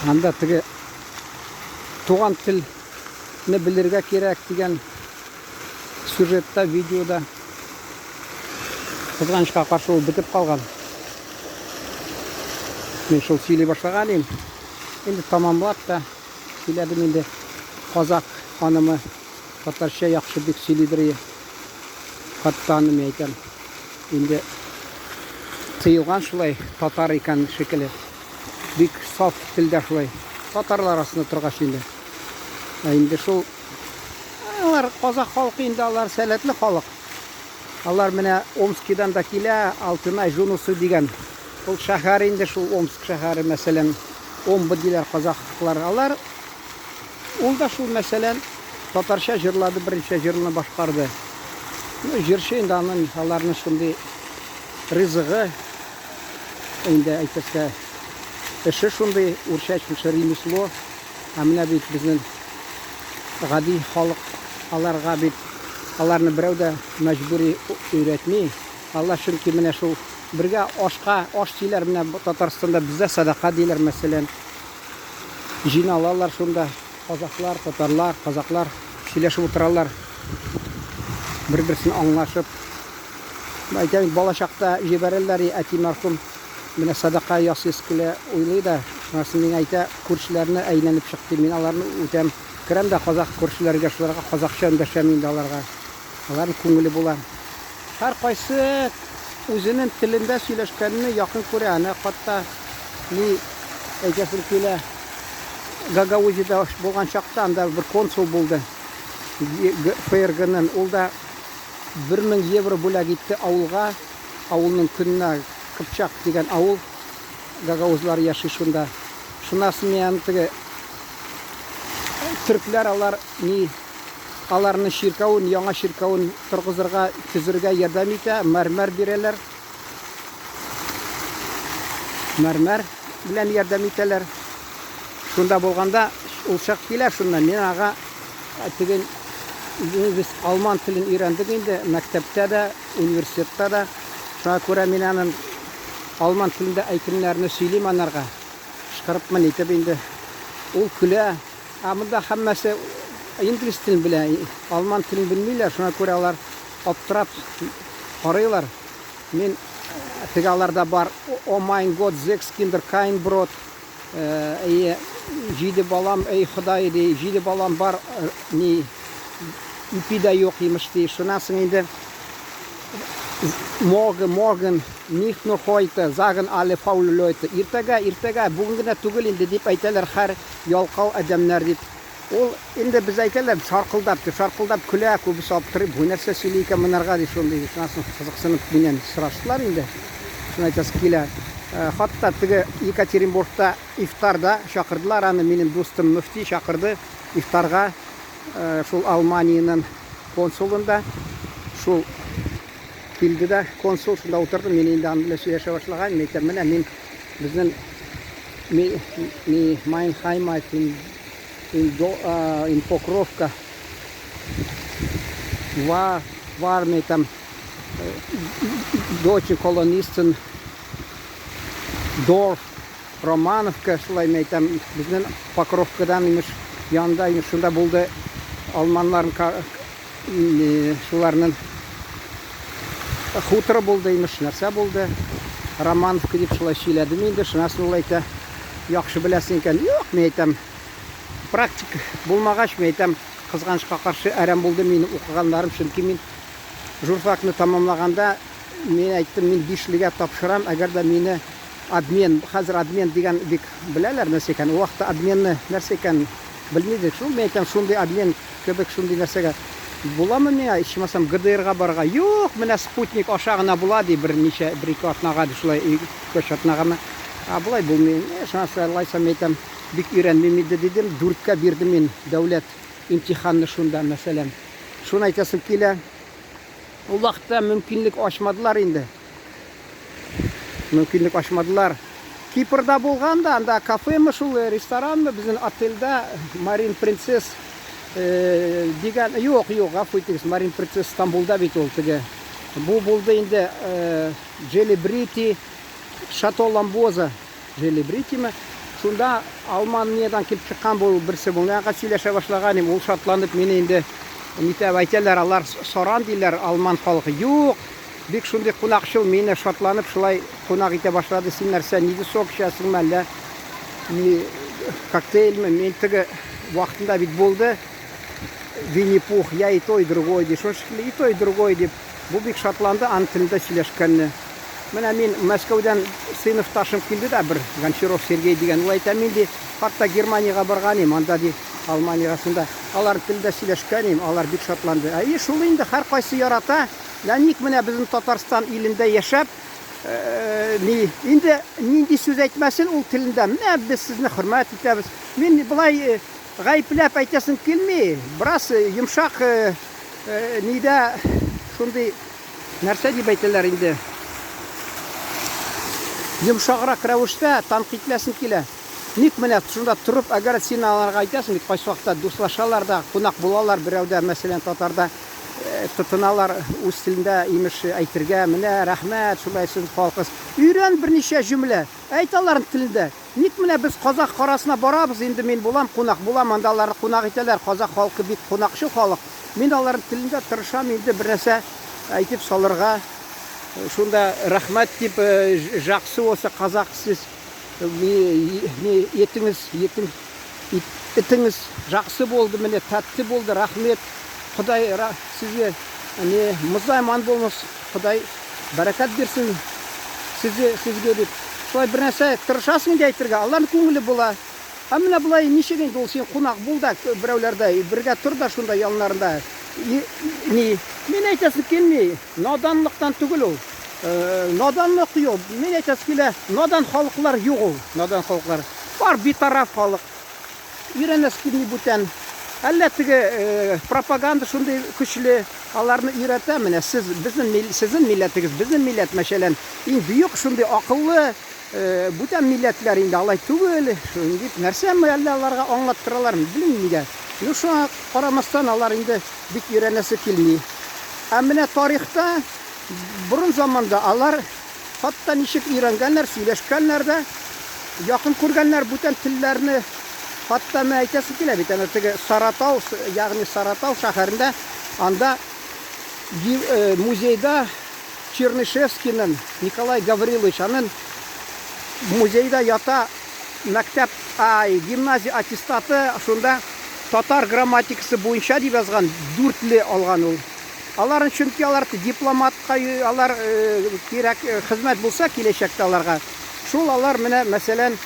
Анда теге туган телне белергә кирәк дигән сюжетта, видеода кызганычка каршы ул бетеп калган. Мин шул сөйли башлаган идем. Инде тамамлап та сөйләдем инде. Казак ханымы татарча яхшы бик сөйлидер. Хатта аны мин әйтәм. Инде тыелган шулай татар икән шикелле. Бик саф телдә шулай. Татарлар арасында торгач инде. Ә инде шул алар казах халкы инде алар сәләтле халык. Алар менә Омскидан да килә, Алтынай Жунусы дигән. Ул шәһәр инде шул Омск шәһәре, мәсәлән, Омбы диләр казахлар. Алар ул да шул мәсәлән татарча җырлады, берничә җырны башкарды. Ну, җырчы инде аның аларның шундый ризыгы инде әйтергә эше шундый, урча шушы ремесло. Ә менә бит безнең гади халык аларга бит аларны берәү дә мәҗбүри өйрәтми. Алар чөнки менә шул бергә ашка аш диләр, менә Татарстанда бездә садака диләр, мәсәлән. Җыйналалар шунда казахлар, татарлар, казаклар сөйләшеп утыралар. Бер-берсен аңлашып. Әйтәм, балачакта җибәрәләр, әти мәрхүм менә садака ясыйсы килә, уйлый да, шунысын миңа әйтә, күршеләрне әйләнеп чык ди, мин аларны үтәм. Керәм дә казах күршеләргә, шуларга казахча эндәшәм инде аларга. Аларның күңеле була. Һәркайсы үзенең телендә сөйләшкәнне якын күрә. Әнә хатта ни әйтәсем килә, Гагаузиядә булган чакта анда бер консул булды. ФРГның. Ул да 1000 евро бүләк итте авылга, авылның көненә, Кыпчак дигән авыл, гагаузлар яши шунда. Шуннан соң мин аны теге төркләр алар ни аларның чиркәвен, яңа чиркәвен торгызырга, төзергә ярдәм итә, мәрмәр бирәләр. Мәрмәр белән ярдәм итәләр. Шунда булганда ул чак килә шунда мин ага теге без алман телен өйрәндек инде мәктәптә дә, университетта да. Шуңа күрә мин аның алман телендә әйтемнәрне сөйлим анарга. Кычкырыпмын итеп инде. Ул көлә. Ә монда һәммәсе инглиз телен белә, алман телен белмиләр, шуңа күрә алар аптырап карыйлар. Мин теге аларда бар О майн гот, зекс киндер, кайн брод. Әйе, җиде балам, эй Ходай, ди, җиде балам бар, ни, ипи дә юк, имеш, ди. Шуннан соң инде Morgen, morgen, nicht nur heute, sagen alle faule Leute. Иртәгә, иртәгә, бүген генә түгел инде, дип әйтәләр һәр ялкау адәмнәр, дип. Ул инде без әйтәләр, шаркылдап, дип, шаркылдап көлә, күбесе аптырый, бу нәрсә сөйли икән монарга, ди, шундый. Шуннан соң кызыксынып миннән сораштылар инде. Шуны әйтәсе килә. Хатта теге Екатеринбургта ифтарда чакырдылар аны, минем дустым мөфти чакырды ифтарга, шул Алманиянең консулында. Шул килде дә консул шунда утырды, мин инде аның белән сөйләшә башлаган, мин әйтәм, менә мин безнең ми, ми, mein Heimat in, in, do, in Покровка war, war мин әйтәм, Deutsche Kolonisten Dorf Романовка шулай мин әйтәм, безнең Покровкадан имеш янында имеш шунда булды алманнарның шуларның хуторы булды имеш, нәрсә булды. Романовка дип шулай сөйләдем инде, шуннан соң ул әйтә, яхшы беләсең икән. Юк, мин әйтәм, практик булмагач, мин әйтәм, кызганычка каршы әрәм булды минем укыганнарым, чөнки мин Журфакны тәмамлаганда мин әйттем, мин бишлегә тапшырам, әгәр дә мине обмен, хәзер обмен дигән бик беләләр нәрсә икән, ул вакытта обменны нәрсә икән белми идек. Шул мин әйтәм, шундый обмен кебек шундый нәрсәгә буламы миңа, ичмасам ГДРга барырга? Юк, менә спутник аша гына була ди, берничә, бер-ике атнага ди, шулай ике-өч атнагамы. Ә болай булмый. Шуңа алайса мин әйтәм, бик өйрәнмим инде дидем, дүрткә бирдем мин дәүләт имтиханны шунда, мәсәлән. Шуны әйтәсем килә, ул вакытта мөмкинлек ачмадылар инде. Мөмкинлек ачмадылар. Кипрда булган да, анда кафемы шул, ресторанмы, безнең отельдә Марин Принцесс э, дигән, юк, юк, гафу итегез, Марин Принцесс Стамбулда бит ул теге. Бу булды инде э, Джелибрити, Шато Ламбоза, Джелибритиме. Шунда Алманиядән килеп чыккан бу берсе булганга сөйләшә башлаган идем. Ул шатланып мине инде нитәп әйтәләр, алар саран диләр, алман халкы. Юк, бик шундый кунакчыл, мине шатланып шулай кунак итә башлады. Син нәрсә, нинди сок эчәсеңме әллә, ни коктейльме? Мин теге вакытында бит булды. Винни-Пух, я и то, и другой, ди. Шуның шикелле и то, и другой дип. Бу бик шатланды аның телендә сөйләшкәнне. Менә мин Мәскәүдән сыйныфташым килде дә бер, Гончаров Сергей дигән, ул әйтә, мин ди, хатта Германиягә барган идем, анда ди, Алманиягә шунда алар телендә сөйләшкән идем, алар бик шатланды. Әйе, шул инде, һәркайсы ярата. Лә ник менә безнең Татарстан илендә яшәп, ни, инде нинди сүз әйтмәсен ул телендә, менә без сезне хөрмәт итәбез. Мин болай гаепләп әйтәсем килми, бераз йомшак нидә шундый нәрсә дип әйтәләр инде, йомшаграк рәвештә тәнкыйтьләсем килә. Ник менә шунда торып, әгәр син аларга әйтәсең бит, кайсы вакытта дуслашалар да, кунак булалар берәүдә, мәсәлән, татарда тотыналар үз телендә, имеш, әйтергә, менә рәхмәт, шулай сез халкыз. Өйрән берничә җөмлә, әйт аларның телендә. Ник менә без казах карасына барабыз, инде мин булам, кунак булам, анда аларны кунак итәләр, казах халкы бик кунакчыл халык. Мин аларның телендә тырышам инде бер нәрсә әйтеп салырга. Шунда рәхмәт дип, жақсы болса казах сез не етіңіз, етің, итіңіз жақсы болды, міне тәтті болды, рахмет. Құдай сізге не мұздай аман болыңыз, Құдай бәрәкәт бирсен сезгә, сезгә дип. Шулай бер нәрсә тырышасың инде әйтергә, аларның күңеле була. Ә менә болай ничек инде ул син кунак бул да берәүләрдә, бергә тор да шунда яннарында. Ни, мин әйтәсем килми, наданлыктан түгел ул. Наданлык юк. Мин әйтәсем килә, надан халыклар юк ул, надан халыклар. Бар битараф халык. Өйрәнәсе килми бүтән. Әллә теге пропаганда шундый көчле, аларны өйрәтә, менә сез безнең сезнең милләтегез, безнең милләт, мәсәлән, иң бөек шундый акыллы бүтән милләтләр инде алай түгел, дип нәрсәме әллә аларга аңлаттыралар, белмим нигә. Ну шуңа карамастан алар инде бик өйрәнәсе килми. Ә менә тарихта борын заманда алар Хатта ничек өйрәнгәннәр, сөйләшкәннәр дә, якын күргәннәр бүтән телләрне. Хатта менә әйтәсе килә бит, әнә теге Саратау, ягъни Саратау шәһәрендә анда музейда Чернышевскийның, Николай Гаврилович, аның музейда ята мәктәп, ай, гимназия аттестаты, шунда татар грамматикасы буенча дип язган, дүртле алган ул. Аларын чөнки алар дипломатка алар кирәк хезмәт булса киләчәктә аларга. Шул алар менә мәсәлән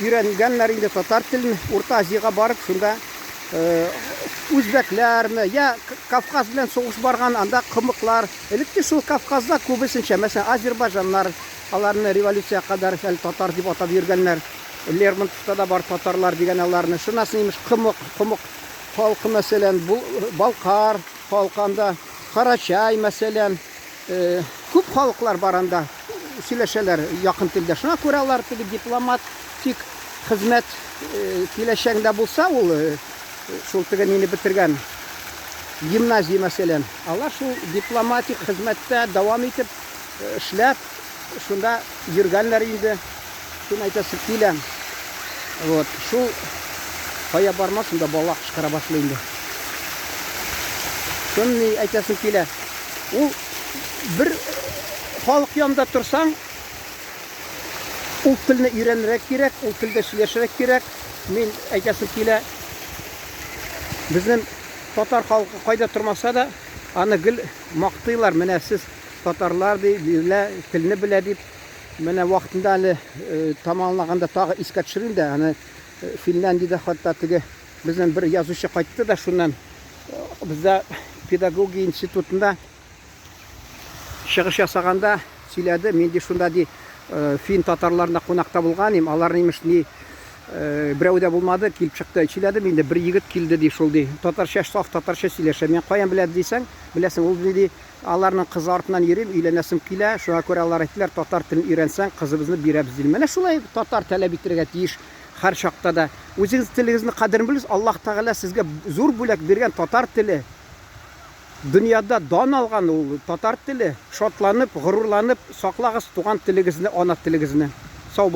өйрәнгәннәр инде татар телен Урта Азиягә барып шунда үзбәкләрме я Кавказ белән сугыш барган анда кымыклар. Элекке шул Кавказда күбесенчә мәсәлән азербайҗаннар аларны революция кадәр әле татар дип атап йөргәннәр. Лермонтовта да бар татарлар дигән аларны. Шуннан соң имеш кымык, кымык халкы мәсәлән, балкар Халкы анда Карачай, мәсәлән, күп халыклар бар анда, сөйләшәләр якын телдә. Шуңа күрә алар теге дипломатик хезмәт киләчәгендә булса, ул шул теге нине бетергән гимназия, мәсәлән, алар шул дипломатик хезмәттә дәвам итеп эшләп, шунда йөргәннәр инде. Шуны әйтәсе килә. Вот, шул кая барма, шунда бала кычкыра башлый инде. Шуны әйтәсем килә. Ул бер халык янында торсаң, ул телне өйрәнергә кирәк, ул телдә сөйләшергә кирәк. Мин әйтәсем килә, безнең татар халкы кайда тормаса да, аны гел мактыйлар. Менә сез татарлар ди, белә, телне белә дип. Менә вакытында әле тамамлаганда тагы искә төшерим дә, аны Финляндиядә хатта теге безнең бер язучы кайтты да шуннан бездә педагогия институтында чыгыш ясаганда сөйләде, мин ди шунда ди фин татарларында кунакта булган идем, алар имеш ни берәү дә булмады, килеп чыкты, сөйләдем инде, бер егет килде ди шул ди, татарча, саф татарча сөйләшә, мин каян белә дисәң, беләсең, ул ди Аларның кызы артыннан йөрим, өйләнәсем килә, шуңа күрә алар әйттеләр, татар телен өйрәнсәң, кызыбызны бирәбез, диләр. Менә шулай татар таләп итәргә тиеш һәр чакта да. Үзегез телегезне кадерен белегез, Аллаһ Тәгалә сезгә зур бүләк биргән татар теле. Дөньяда дан алган ул татар теле. Шатланып, горурланып саклагыз туган телегезне, ана телегезне.